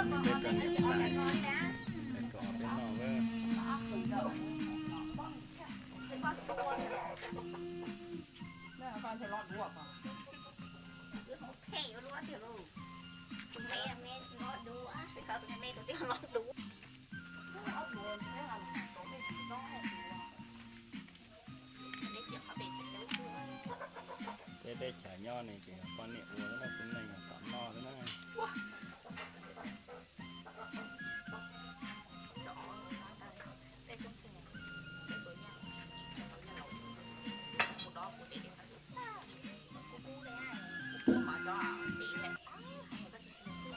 Peb cov niam tais, peb cov peb noj. Peb teb chaws nyob ne ces yog poj niam ua xwb na, txiv neej yog tom noj xwb na.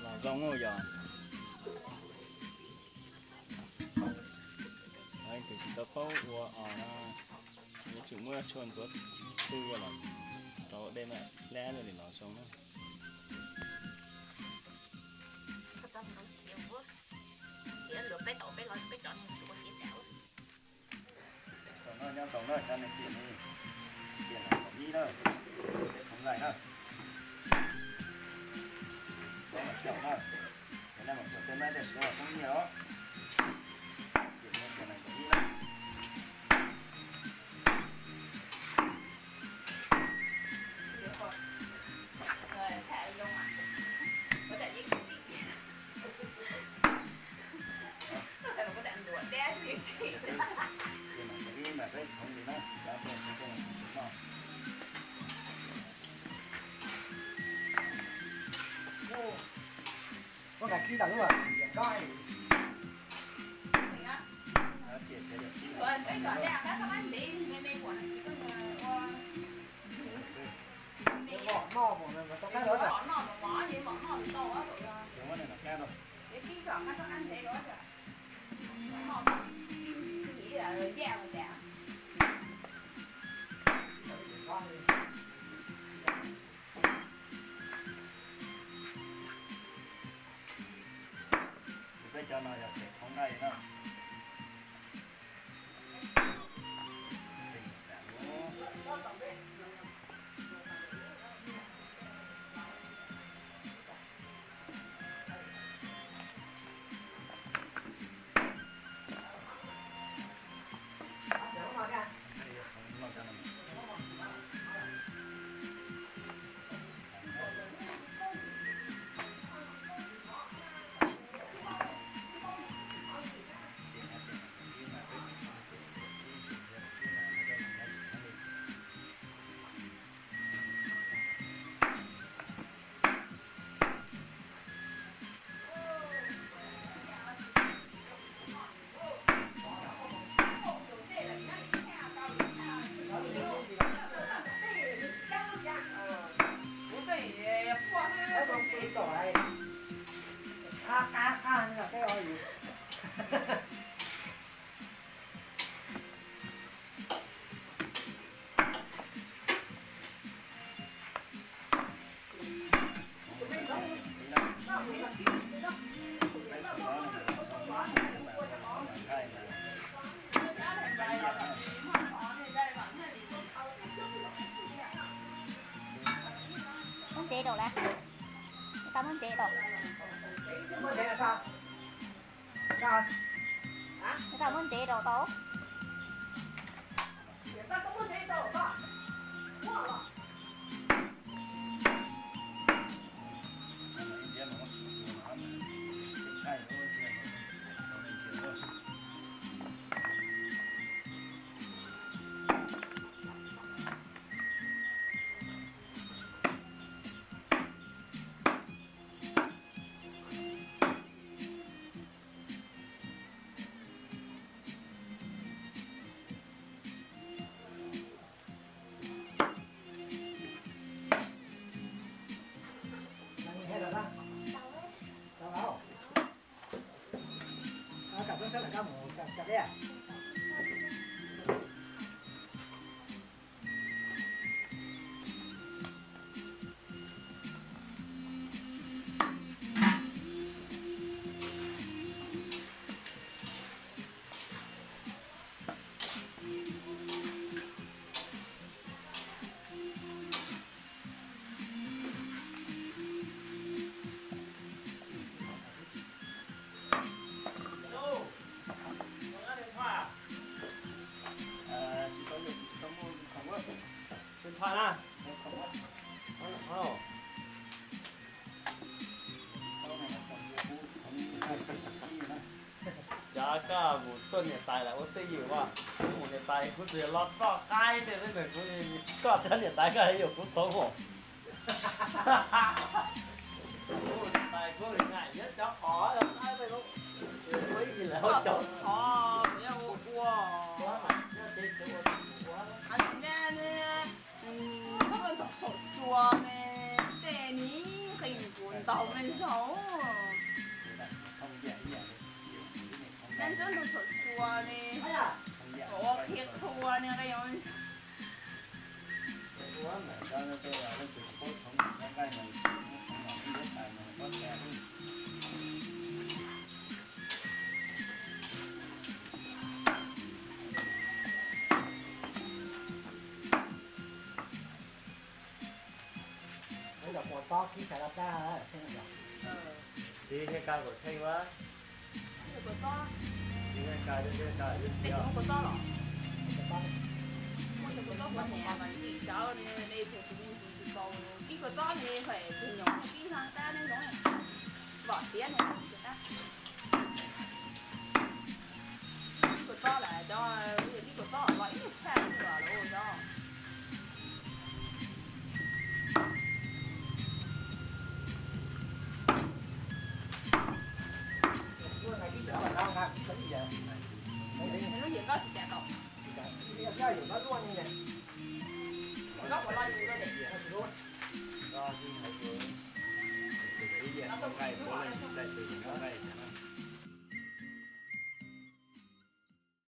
Los zoo yog. Leej twg tsis tau paub ua os no, yuav tsum muab tshuaj ntxuav tw los rau dej mam hlab li los zoo na. Tau no nyob tau na, cov neeg tiam no, tiam no kaum ib na, peb khoov nqaij na, peb mam caum na, peb mam caum tej mab tej suav poob nyiaj os. Tiam no tiam no kaum ib na. Ua nqaij khib tas lub, nqaij. Vom noj mus tau qab los. Peb cov no yog pem khoov nqaij na. Muab ntsev rau lawm. Tau muab ntsev rau. Tau muab ntsev rau tau. Koj mus tuaj niam tais lawv ua twj ywm as, kuv mus niam tais kuv tsis los txoj qaib tej xwb ntag, kuv, koj thiab niam tais koj yuav kuv txhob mus. Kuv niam tais kuv ngam yuav cov qos qaib tej lub, ua ib lawm cov qos, ua ua. Txhob ntog saum tsua ne, tej nis qee kuv ntaus me ntxaug. Nab ntsuab ntug saum tsua ne, ua qhia qhua ne qee. Txiv thiaj kav kom tsheej ua. Txiv thiaj kav, txiv thiaj kav, txiv thiaj kav. Ib kua txob lawm cov, ib kua txob los ib tshaj li los lawm cov. Lub yias nkauj tsis cas tau. Nkauj puas lo yus lawm.